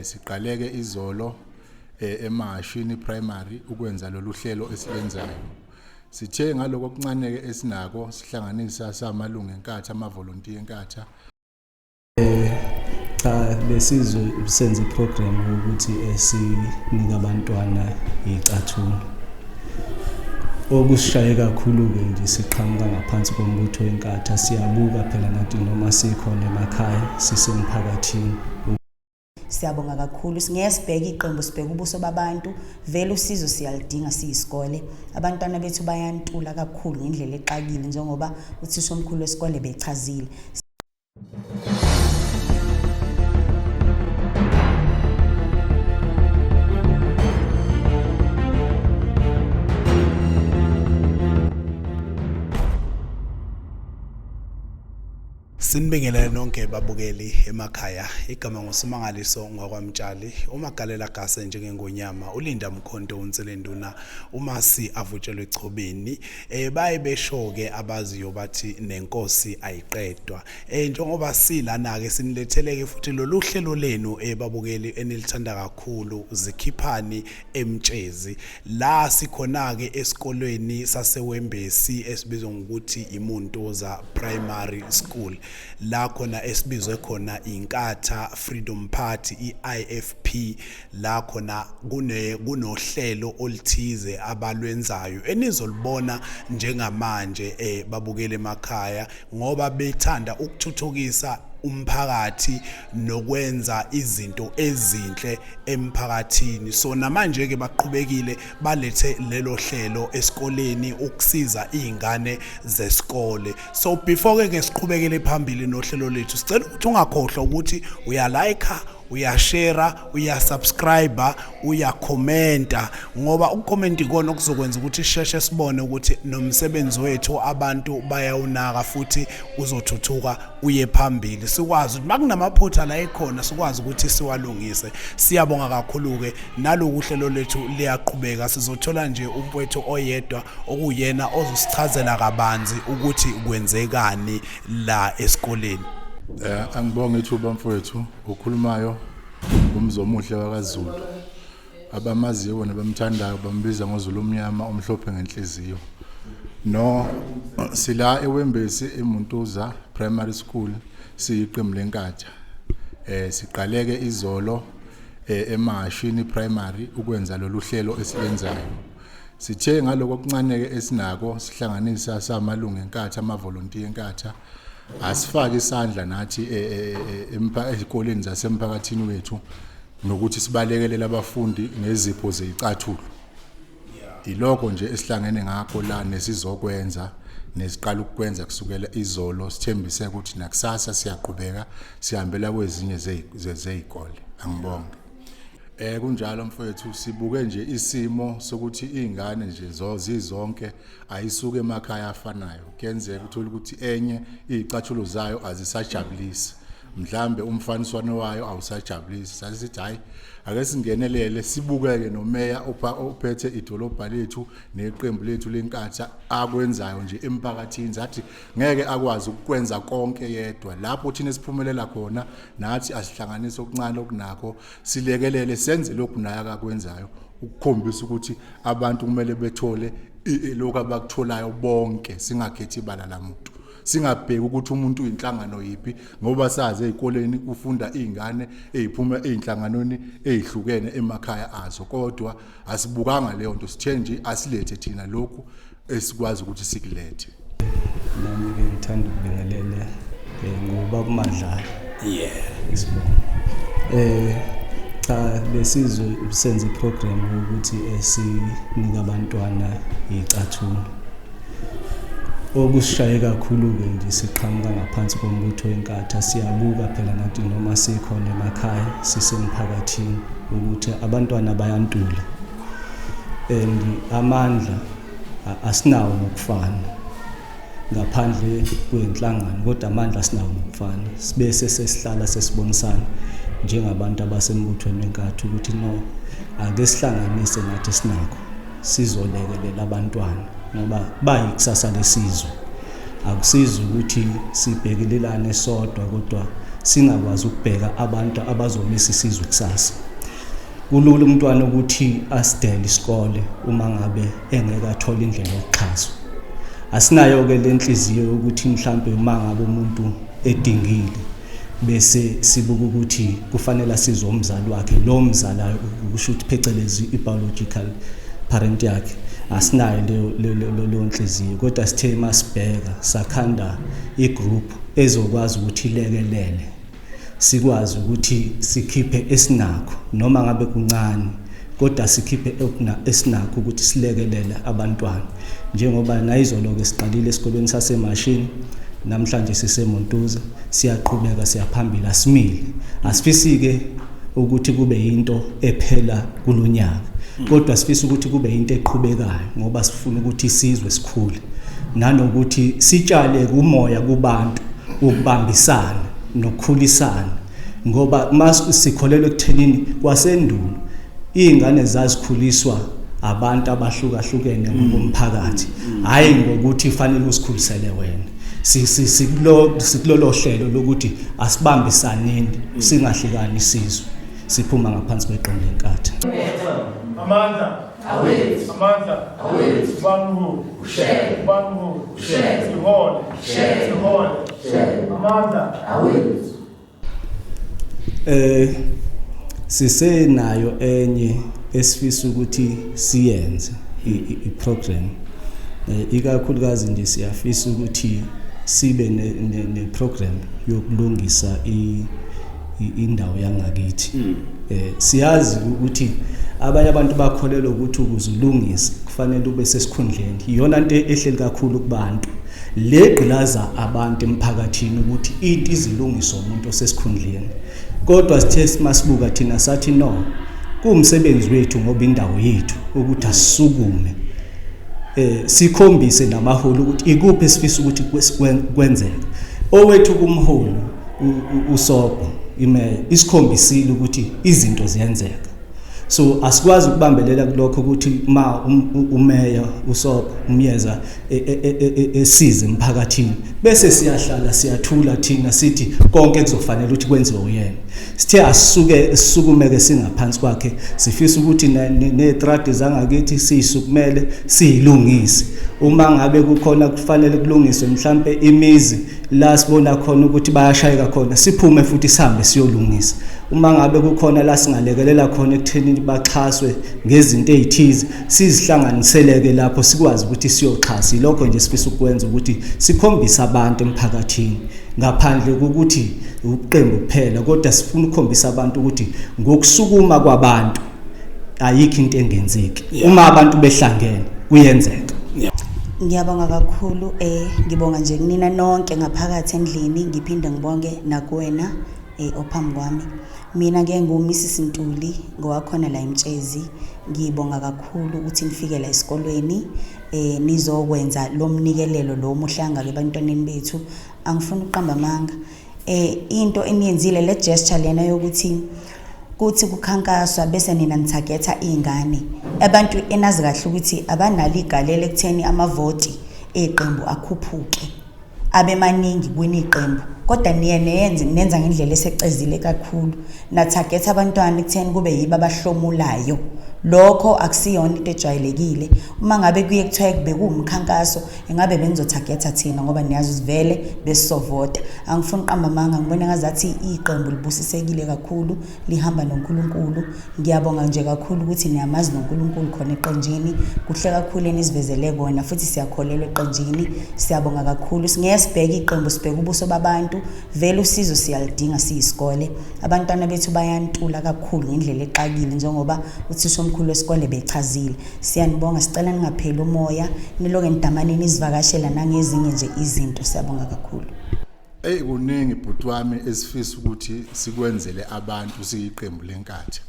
Siqaleke izolo eMahashini Primary ukwenza lolu hlelo esilenzayo. Sithe ngaloko okuncane ke esinako sihlanganisa samalungu eNkatha, amavolontiya eNkatha. Cha, besizwe senze iprogram ukuthi esinika abantwana icathulo. Okusishaye kakhulu-ke nje siqhamuka ngaphansi kombutho weNkatha, siyabuka phela nathi noma sikhona emakhaya sisemphakathini. Siyabonga kakhulu. Singeke sibheke iqembu, sibheke ubuso babantu. Vele usizo siyaludinga siyisikole. Abantwana bethu bayantula kakhulu ngendlela exakile njengoba uthisha omkhulu wesikole bechazile. Sinibingelele nonke babukeli emakhaya. Igama nguSimangaliso ngwakwaMtshali, uMagalela Gase njengengonyama, uLinda Mkhonto uNselenduna, uMasi avutshelwe echobeni. Baye besho ke abaziyo bathi nenkosi ayiqedwa. Njengoba silana ke sinilethele ke futhi lolu hlelo lenu babukeli enilithanda kakhulu, zikhiphani eMtshezi. La sikhona-ke esikolweni saseWembesi esibizwa ngokuthi iMuntuza Primary School, la khona esibizwe khona iNkatha Freedom Party, i-IFP, la khona kune kunohlelo oluthize abalwenzayo enizolibona njengamanje babukele emakhaya, ngoba bethanda ukuthuthukisa umphakathi nokwenza izinto ezinhle emphakathini. So namanje ke baqhubekile balethe lelo hlelo esikoleni ukusiza izingane zesikole. So before ke siqhubekele phambili nohlelo lethu, sicela ukuthi ungakhohlwa ukuthi uyalike, uyashare, uyasubscribe, uyakhomenta, ngoba ukukhomenta ikona okuzokwenza ukuthi sisheshe sibone ukuthi nomsebenzi wethu abantu bayawunaka futhi uzothuthuka uye phambili, sikwazi ukuthi makunamaphutha la ekhona sikwazi ukuthi siwalungise. Siyabonga kakhulu ke, naloku uhlelo lethu liyaqhubeka. Sizothola nje umfowethu oyedwa okuyena ozosichazela kabanzi ukuthi kwenzekani la esikoleni. Angibonge ithuba mfowethu. Okhulumayo uMzomuhle wakaZulu. Abamaziyo nabamthandayo bambiza ngoZulu omnyama omhlophe ngenhliziyo. No, sila eWembesi eMuntuza Primary School, siyiqembu leNkatha. Siqaleke izolo eMahashini Primary ukwenza lolu hlelo esilenzayo. Sithe ngaloko okuncane ke esinako sihlanganisa samalungu eNkatha, amavolontiya eNkatha, asifake isandla nathi ezikoleni zasemphakathini wethu nokuthi sibalekelele abafundi ngezipho zeyicathulo. Ilokho nje esihlangene ngakho la nesizokwenza nesiqala ukukwenza kusukela izolo, sithembise ukuthi nakusasa siyaqhubeka sihambela kwezinye zey'kole. Angibonge. Kunjalo mfowethu, sibuke nje isimo sokuthi izingane nje zizonke ayisuke emakhaya afanayo. Kuyenzeka uthole ukuthi enye izicathulo zayo azisajabulisi, mhlambe umfaniswano wayo awusajabulisi. Sasithi hayi, ake singenelele sibukeke nomeya ophethe idolobha lethu neqembu lethu leNkatha akwenzayo nje emphakathini. Sathi ngeke akwazi ukwenza konke yedwa, lapho thina siphumelela khona nathi asihlanganise okuncane okunakho silekelele senze lokhu naye akakwenzayo, ukukhombisa ukuthi abantu kumele bethole lokhu abakutholayo bonke, singakhethi ibala lamuntu, singabheki ukuthi umuntu uyinhlangano yiphi, ngoba sazi ezikoleni kufunda izingane eziphuma ezinhlanganweni ezihlukene emakhaya azo. Kodwa asibukanga leyo nto, sithe nje asilethe thina lokhu esikwazi ukuthi sikulethe. Nami-ke ngithanda ukubingelela ngoba kuMadlala. Isibongo. Cha, besizwe senze iprogram ukuthi esinika abantwana icathulo. Okusishaye kakhulu-ke nje siqhamuka ngaphansi kombutho weNkatha, siyabuka phela nathi noma sikhona emakhaya sisemphakathini ukuthi abantwana bayantula and amandla asinawo ngokufana ngaphandle kwenhlangano, kodwa amandla asinawo ngokufana. Sibese sesihlala sesibonisana njengabantu abasembuthweni weNkatha ukuthi no, ake sihlanganise nathi sinakho sizolekelela abantwana ngoba bayikusasa lesizwe. Akusizi ukuthi sibhekelelane sodwa, kodwa singakwazi ukubheka abantu abazomisa isizwe kusasa. Kulula umntwana ukuthi asidele isikole uma ngabe engeke athole indlela yokuxhaswa. Asinayo-ke le nhliziyo yokuthi mhlampe uma ngabe umuntu edingile bese sibuka ukuthi kufanele asize umzali wakhe lo mzalayo, kusho ukuthi phecelezi i-biological parent yakhe. Asinayo leyo nhliziyo, kodwa sithe masibheka sakhanda i-group ezokwazi ukuthi ilekelele, sikwazi ukuthi sikhiphe esinakho noma ngabe kuncane, kodwa sikhiphe esinakho ukuthi silekelele abantwana. Njengoba nayizolo-ke siqalile esikolweni sasemashini, namhlanje siseMontuza, siyaqhubeka siyaphambili, asimile. Asifisi-ke ukuthi kube yinto ephela kulonyaka, kodwa sifisa ukuthi kube yinto eqhubekayo, ngoba sifuna ukuthi isizwe sikhule nanokuthi sitshale kumoya kubantu ukubambisana nokukhulisana, ngoba masikholelwa ekuthenini kwasendulo iy'ngane zazikhuliswa abantu abahlukahlukene ngokomphakathi, hhayi ngokuthi fanele uzikhulisele wena. Sikulolo hlelo lokuthi asibambisaneni singahlekani isizwe, siphuma ngaphansi kweqembu leNkatha. Amandla awethu, amandla awethu, ubani ushele, ubani ushele, sihole, sihole, amandla awethu. Sisenayo enye esifisa ukuthi siyenze i-program, ikakhulukazi nje siyafisa ukuthi sibe ne-program yokulungisa indawo yangakithi. Siyazi ukuthi abanye abantu bakholelwa ukuthi ukuze ulungise kufanele ube sesikhundleni. Iyona nto ehleli kakhulu kubantu legqilaza abantu emphakathini ukuthi into izilungiswa umuntu osesikhundleni, kodwa sithe masibuka thina sathi no, kuwumsebenzi wethu ngoba indawo yethu ukuthi asisukume sikhombise namaholi ukuthi ikuphi esifisa ukuthi kwenzeke. Owethu kumholi uSobho imeya isikhombisile ukuthi izinto ziyenzeka, so asikwazi ukubambelela kulokho ukuthi ma umeya uSobho umyeza esize emphakathini bese siyahlala siyathula thina sithi konke kuzofanele ukuthi kwenziwe uyena. Sithe asisuke sisukumeke singaphansi kwakhe, sifisa ukuthi netradi zangakithi siyisukumele siyilungise. Uma ngabe kukhona kufanele kulungiswe mhlambe imizi la sibona khona ukuthi bayashayeka khona, siphume futhi sihambe siyolungisa. Uma ngabe kukhona la singalekelela khona ekuthenini baxhaswe ngezinto ezithize, sizihlanganiseleke lapho sikwazi ukuthi siyoxhasa. Ilokho nje sifisa ukwenza, ukuthi sikhombise abantu emphakathini ngaphandle kokuthi uqembu kuphela, kodwa sifuna ukukhombisa abantu ukuthi ngokusukuma kwabantu ayikho into engenzeki. Uma abantu behlangene kuyenzeka. Ngiyabonga kakhulu, ngibonga nje kunina nonke ngaphakathi endlini, ngiphinde ngibonge nakuwena ophambi kwami. Mina ke ngu-Mrs Ntuli, ngowakhona la eMtshezi. Ngibonga kakhulu ukuthi nifike la esikolweni nizokwenza lo mnikelelo lo muhle kangaka ebantwaneni bethu. Angifuni ukuqamba amanga, into eniyenzile le gesture lena yokuthi kuthi kukhankaswa bese nina nithagetha iy'ngane, abantu enazi kahle ukuthi abanalo igalelo ekutheni amavoti eqembu akhuphuke abe maningi kwini iqembu, kodwa niye neyenze nenza ngendlela esecezile kakhulu, nathagetha abantwana ekutheni kube yibo abahlomulayo. Lokho akusiyona into ejwayelekile. Uma ngabe kuye kuthiwa bekuwumkhankaso, ingabe benizothagetha thina, ngoba niyazi vele besizovota. Angifuni uqamba amanga, ngibona ngazathi iqembu libusisekile kakhulu, lihamba noNkulunkulu. Ngiyabonga nje kakhulu ukuthi niyamazi noNkulunkulu khona eqenjini. Kuhle kakhulu enisivezele kona, futhi siyakholelwa eqenjini. Siyabonga kakhulu. Singeke sibheke iqembu, sibheke ubuso babantu. Vele usizo siyalidinga siyisikole. Abantwana bethu bayantula kakhulu ngendlela exakile, njengoba uthisha omkhulu wesikole bechazile. Siyanibonga, sicela ningapheli umoya, niloke nidamane nizivakashela nangezinye nje izinto. Siyabonga kakhulu. Ey, kuningi bhuti wami esifisa ukuthi sikwenzele abantu siyiqembu leNkatha,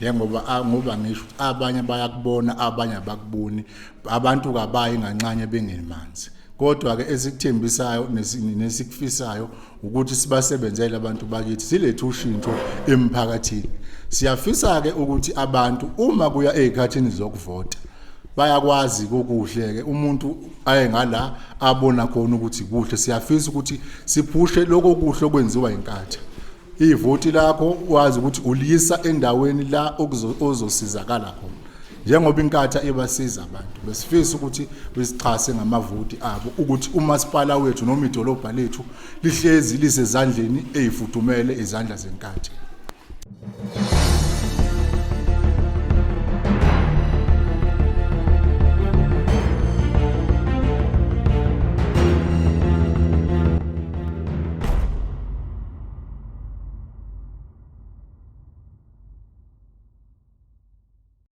njengoba ngoba ngisho ukuthi abanye bayakubona, abanye abakuboni, abantu kabayi nganxanye bengemanzi, kodwa ke esikuthembisayo nesikufisayo ukuthi sibasebenzele abantu bakithi, silethe ushintsho emphakathini. Siyafisa ke ukuthi abantu uma kuya ezikhathini zokuvota Bayakwazi kokuhle ke umuntu aye ngala abona khona ukuthi kuhle. Siyafisa ukuthi siphushe lokho kuhle okwenziwa iNkatha. Ivoti lakho wazi ukuthi uliyisa endaweni la ozosizakala khona. Njengoba iNkatha ibasiza abantu, besifisa ukuthi besixhase ngamavoti abo ukuthi umasipala wethu noma idolobha lethu lihlezi lisezandleni ezifudumele, izandla zeNkatha.